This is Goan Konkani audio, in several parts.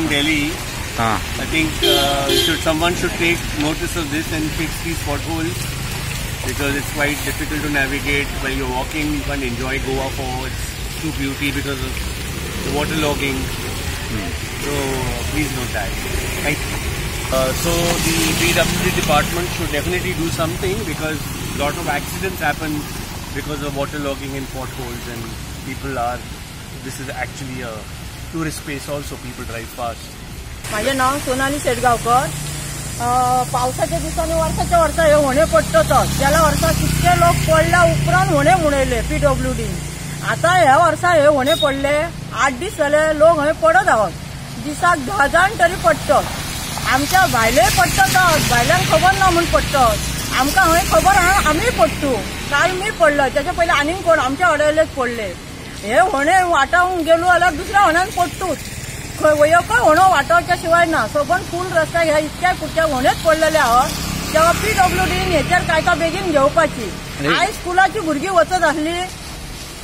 from Delhi. I think someone should take notice of this and fix these potholes, because it's quite difficult to navigate while you're walking. You can't enjoy Goa for its true beauty because of the waterlogging. So please note that. Thank you. So the PWD department should definitely do something, because a lot of accidents happen because of waterlogging and potholes, and people are, this is actually a tourist space also, people drive fast. माझे नाव सोनाली शेटगावकर. पावसाच्या दिसांनी वर्साच्या वर्सा हे होणे पडटतच. गेल्या वर्सा कितके लोक पडल्या उपरांत होणे म्हणयले PWD. आतां ह्या वर्सा हे होणे पडले, 8 दीस जाले लोक हंय पडत आहात. दिसाक 10 जाण तरी पडटत. आमच्या भायले पडटतच, भायल्यांक खबर ना म्हूण पडटत. आमकां हंय खबर आहा, आमी पडटू. काल मी पडलो, त्याच्या पयलीं आनीक कोण आमच्या अडयलेच पडले. हे होणे वाटावंक गेलो जाल्यार दुसऱ्या होण्यान पडटूच. खंय एकय होणो वाटावच्या शिवाय ना. सबंद फूल रस्त्याक ह्या इतक्या कुठच्या होणेच पडलेले आहात. तेव्हा PWD हेचेर काय काय बेगीन घेवपाची. आयज स्कुलाची भुरगीं वचत आसली,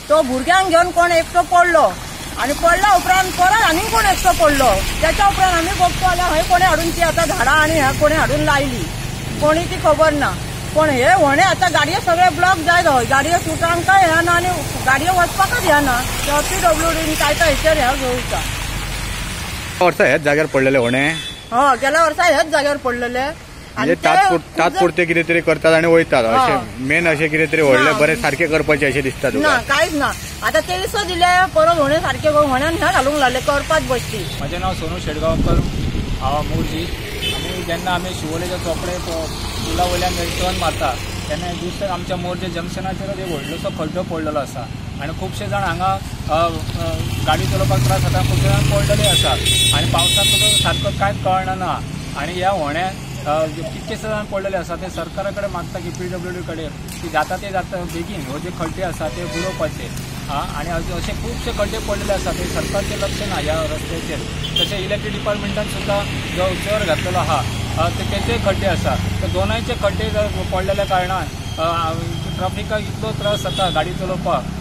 तो भुरग्यांक घेवन कोण एकटो पडलो, आनी पडल्या उपरांत परत आनीक कोण एकटो पडलो. त्याच्या उपरांत आमी बघतो जाल्यार हंय कोणें हाडून ती आतां झाडां आनी ह्या कोणें हाडून लायली, कोणी ती खबर ना. पण हे होणे आतां गाडयो सगळे ब्लॉक जायत हय, गाडयो सुटांकय ह्या ना आनी गाडयो वचपाकच ह्या ना. तेव्हा PWD काय काय हेचेर ह्या घेवचा. वर्सा ह्याच जाग्यार पडलेले होणे. हय, गेल्या वर्सा ह्याच जाग्यार पडलेले. म्हणजे तात्पुरते कितें तरी करतात आनी वयतात, अशें मेन अशें कितें तरी व्हडलें बरें सारकें करपाचें अशें दिसता तुका? ना, कांयच ना. आतां ते दिसा दिले परत होणे सारके होण्यान ह्या घालूंक लागले करपाक बसती. म्हजें नांव सोनू शेटगांवकर, हांव मोरजी. आनी जेन्ना आमी शिवोलेच्या चोपडे पुला वयल्यान टर्न मारता तेन्ना दुसरें आमच्या मोरजे जंक्शनाचेर एक व्हडलोसो खड्डो पडलेलो आसा आनी खुबशे जाण हांगा गाडी चलोवपाक त्रास जाता, खुबशे जाण पडलेले आसा आनी पावसांत सारको कांयच कळना ना. आनी ह्या होण्या कितकेशे जाण पडलेले आसा ते सरकारा कडेन मागता की PWD कडेन की जाता ते जाता बेगीन हो जे खड्डे आसा ते बुडोवपाचे. आनी अशे खुबशे खड्डे पडलेले आसा ते सरकारचें लक्ष ना ह्या रस्त्याचेर. तशें इलेक्ट्रीक डिपार्टमेंटान सुद्दां जो चर घातलेलो आहा तेचेय खड्डे आसा. तर दोनांयचे खड्डे पडलेल्या कारणान ट्राफिकाक इतलो त्रास जाता गाडी चलोवपाक.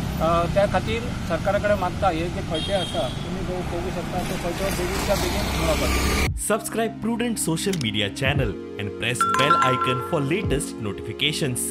त्या खातीर सरकारा कडेन मागता हे जे खड्डे आसा तुमी पळोवंक शकता ते खड्डे बेगीनच्या बेगीन बुडोवपाचे. Subscribe Prudent Social Media channel and press bell icon for latest notifications.